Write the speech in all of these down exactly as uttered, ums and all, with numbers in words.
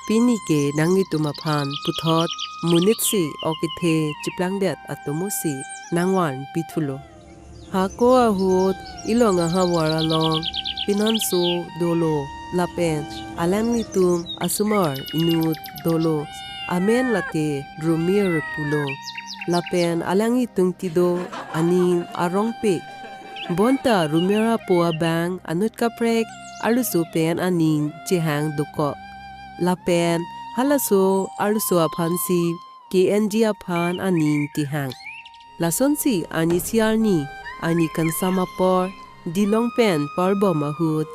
Pini ke nanglitum aphan puthot monit si ok kethe chiplangdet atomo si nangvan pithulo. Hako ahut ilong ahavar along pinanso dolo lapen alanglitum asomar inut dolo, amen lake Rumir pulo. Lapen alanglitum kedo aning arongpik. Bonta Rumir apo abang anut kaprek arloso pen aning chehang dokok. Lapen halaso arloso aphansi ke-enji aphan aning kehang. Lasonsi arnisi arni, arni kangsam apor, dilong pen parbom ahut,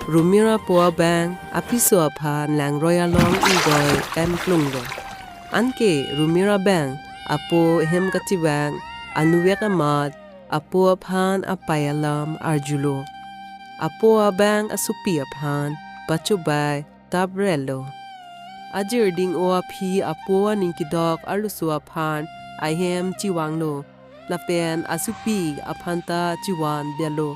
Rumir apo abang apiso aphan langroi along ingdoi kangklung do. Anke Rumir abang apo hem kachevang anuvek amat apo aphan apei alam arjulo. Apo abang asopi aphan pachobai taprelo. Ajirding-o aphi apo aning kedok arloso aphan ahem chevanglo, lapen asopi aphan ta chevan bialo.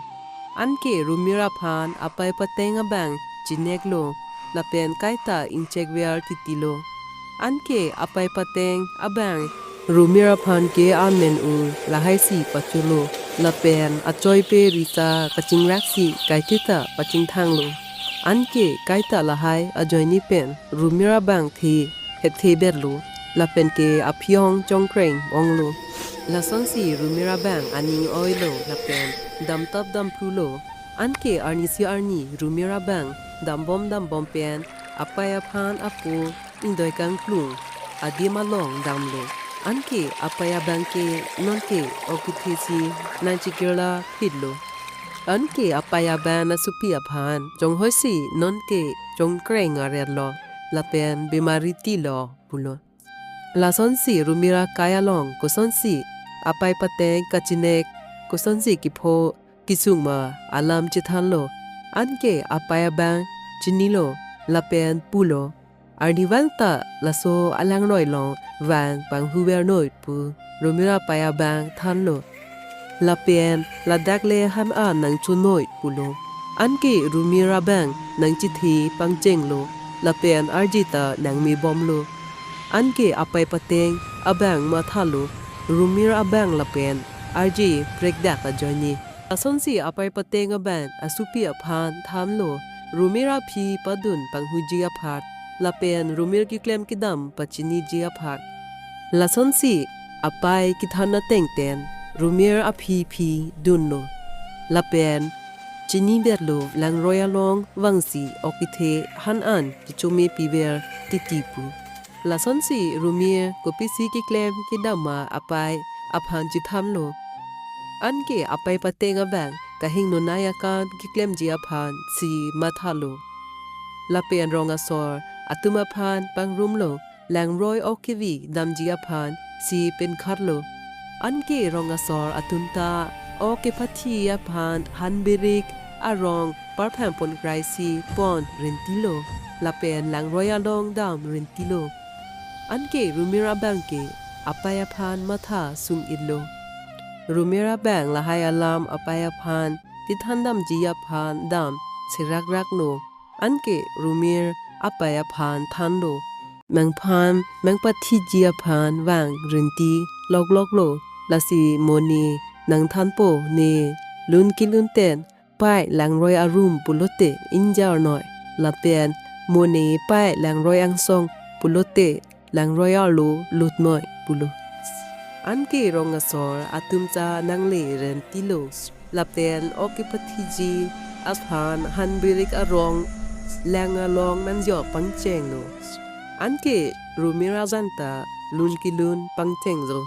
Anke Rumir aphan apei pateng abang chineklo, lapen kaita ingchekver titilo. Anke apei pateng abang Rumir aphan ke amen-u lahaisi pacholo, lapen achoipe risa kachingraksi kaitita pachingthanglo. Anke kaita lahai ajoine pen Rumir abang the hepthe berlo, lapen ke aphi-ong chongkreng onglo. Lasonsi Rumir abang aning oilo lapen damtap damphlulo. Anke arnisi arni Rumir abang dambom dambom pen apei aphan apo ingdoi kangklung adim along damlo. Anke apei abang ke nonke ok kethe si nangchekirla phitlo. Anke apei abang asopi aphan chonghoisi nonke chongkreng arerlo, lapen bemari tilo pulo. Lasonsi Rumir akai along kosonsi apei pateng kachinek, kosonsi kepho kesung ma alam chethanlo. Anke apei abang chinilo lapen pulo, arnivang ta laso alangroi along vang panghuver noi pu Rumir apei abang thanlo. Lapen ladak le han an nangchonoi pulo. Anke Rumir abang nangchethe pangchenglo, lapen arje ta nangmebomlo. Anke apei pateng abang mathalo, Rumir abang lapen arje prekdak ajoine. Lasonsi apei pateng abang asopi aphan thanlo, Rumir aphi padun panghuji aphan, lapen Rumir keklem kedam pachiniji aphan. Lasonsi apei kethan ateng pen Rumir aphi phi dunlo. Lapen chiniberlo langroi along vangsi ok kethe han an kechomi piver titi pu. Lasonsi Rumir kopisi keklem kedam ma apei aphan chethanlo. Anke apei pateng abang kahingno nai akam keklemji aphan si mathalo. Lapen rong asor atum aphan pangrumlo, langroi ok kevi damji aphan si penkhatlo. Anke rong asor atum ta ok kepathi aphan han berik arong parphang ponkrai si pon rentilo, lapen langroi along dam rentilo. Anke Rumir abang ke apei aphan matha sung-itlo. Rumir abang lahai alam apei aphan kethan damji aphan dam serakraklo. Anke Rumir apei aphan thanlo, mangphan mangpathiji aphan vang renti lokloklo. Lasi mo ne nangthanpo, ne lun kelun ten pei langroi arum pulote ingjor noi, lapen mo ne pei langroi angsong pulote langroi arlo lut noi pulo. Anke rong asor atum ta nangle rentilo, lapen ok kepathiji aphan han berik arong lang along nangjor pangchenglo. Anke Rumir ajan ta lun kelun pangchenglo.